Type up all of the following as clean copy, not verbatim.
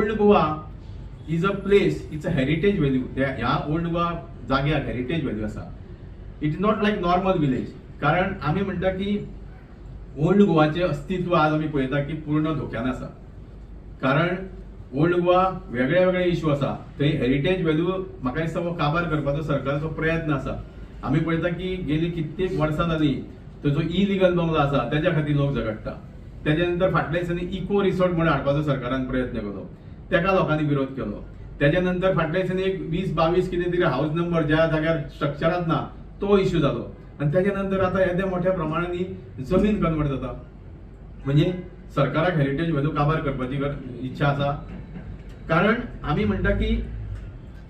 Old Goa is a place, it's a heritage value. ह्या old Goa जाग्यार heritage value आसा. It is not like normal village, कारण आमी म्हणटा की ओल्ड गोवाचें अस्तित्व आज आमी पळयता की पूर्ण धोक्यान आसा, कारण ओल्ड गोवा वेगळे वेगळे इशू आसा. थंय हेरिटेज व्हॅल्यू म्हाका दिसता हो काबार करपाचो सरकाराचो प्रयत्न आसा. आमी पळयता की गेली कित्येक वर्सां जाली, तो जो इलिगल बंगलो आसा तेज्या खातीर लोक झगडटा. तेज्या नंतर फाटल्या दिसांनी इको रिसॉर्ट म्हणून हाडपाचो सरकारान प्रयत्न केलो, तेका लोकांनी विरोध केलो. तेज्या नंतर फाटल्या दिसांनी एक 20-22 कितें तरी हाऊस नंबर ज्या जाग्यार स्ट्रक्चरात ना, तो इश्यू जालो. आनी तेज्या नंतर आतां येद्या मोठ्या प्रमाणांनी जमीन कन्वर्ट जाता, म्हणजे सरकाराक हेरिटेज व्हॅल्यू काबार करपाची इच्छा आसा. कारण आमी म्हणटा की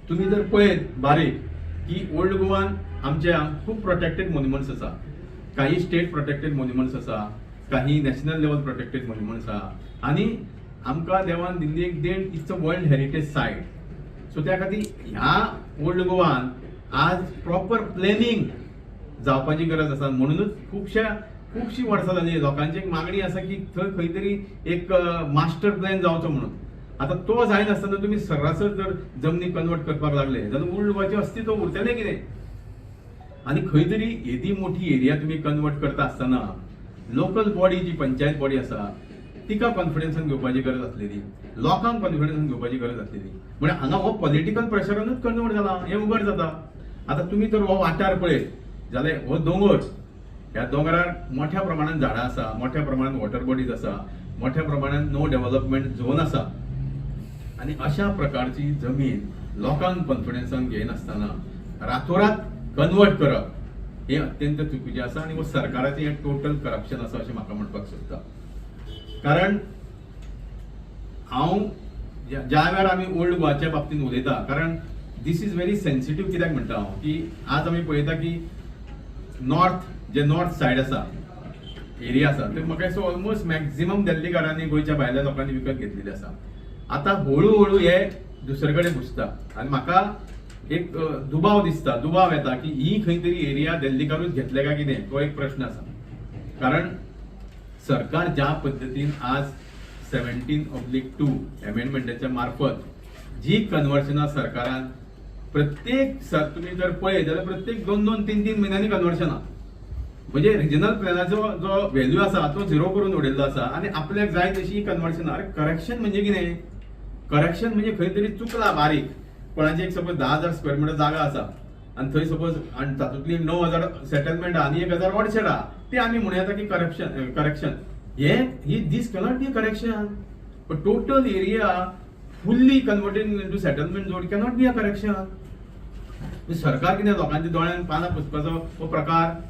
तुमी जर पळयत बारीक की ओल्ड गोवान आमच्या खूब प्रोटेक्टेड मोन्युमंट्स आसा. काही स्टेट प्रोटेक्टेड मोन्युमंट्स आसा, काही नॅशनल लेवल प्रोटेक्टेड मोन्युमंट्स आसा आनी आमकां देवान दिल्ली एक देण, it's a world heritage site. So त्या खातीर ह्या ओल्ड गोवान आज प्रॉपर प्लॅनिंग जावपाची गरज आसा. म्हणूनच खुबशीं वर्सां जाली लोकांची एक मागणी आसा की थंय खंय तरी एक मास्टर प्लॅन जावचो म्हणून. आतां तो जायनासतना तुमी सर्रासर जर जमनी कन्वर्ट करपाक लागले जाल्यार ओल्ड गोवाचें अस्तित्व उरतलें कितें? आनी खंय तरी येदी मोठी एरिया तुमी कन्वर्ट करता आसतना लोकल बॉडी, जी पंचायत बॉडी आसा, तिका कॉन्फिडन्सान घेवपाची गरज आसलेली, लोकांक कॉन्फिडन्सान घेवपाची गरज आसलेली. म्हणजे हांगा हो पॉलिटिकल प्रेशरानूच कन्वर्ट जाला हें उघड जाता. आतां तुमी जर हो वाठार पळयत जाल्यार हो दोंगर, ह्या दोंगरार मोठ्या प्रमाणात झाडां आसा, मोठ्या प्रमाणात वॉटर बॉडीज आसा, मोठ्या प्रमाणात नो डेव्हलपमेंट झोन आसा. आनी अशा प्रकारची जमीन लोकांक कॉन्फिडन्सान घेयनासतना रातोरात कन्वर्ट करप हें अत्यंत चुकीचें आसा आनी हो सरकाराचें हें टोटल करप्शन आसा अशें म्हाका म्हणपाक सोदता. कारण हांव ज्या वेळार आमी ओल्ड गोवाच्या बाबतींत उलयता, कारण this is very sensitive. कित्याक म्हणटा हांव की आज आमी पळयता की नॉर्थ, जे नॉर्थ सायड आसा, एरिया आसा, ते म्हाका दिसता ऑलमोस्ट मॅक्झिमम दिल्लीकारांनी, गोंयच्या भायल्या लोकांनी विकत घेतलेली आसा. आतां हळू हळू हे दुसरे कडेन घुसता आनी म्हाका एक दुबाव दिसता, दुबाव येता की ही खंय तरी एरिया दिल्लीकारूच घेतले काय कितें, तो एक प्रश्न आसा. कारण सरकार ज्या पद्दतीन आज 17/2 एमेंडमेंटाच्या मार्फत जी कन्वर्सनां सरकारान प्रत्येक, तुम्ही जर पळयत जाल्यार प्रत्येक दोन दोन तीन तीन म्हयन्यांनी कन्वर्सनां, म्हणजे रिजनल प्लॅनाचो जो व्हॅल्यू आसा तो झिरो करून उडयल्लो आसा आनी आपल्याक जाय तशी कन्वर्सनां. अरे, करेक्शन म्हणजे कितें? करेक्शन म्हणजे खंय तरी चुकला बारीक कोणाची. एक सपोज 10,000 स्क्वेअर मिटर जागा आसा आनी थंय सपोज आनी तातूंतली 9000 सेटलमेंट आनी 1000 ऑर्चर्ड आहा, ते आमी म्हणू येता की करप्शन, करेक्शन हे ही. This cannot be correction. Total area fully converted into settlement zone cannot be a correction. सरकार कितें लोकांच्या दोळ्यान पानां पुसपाचो हो प्रकार.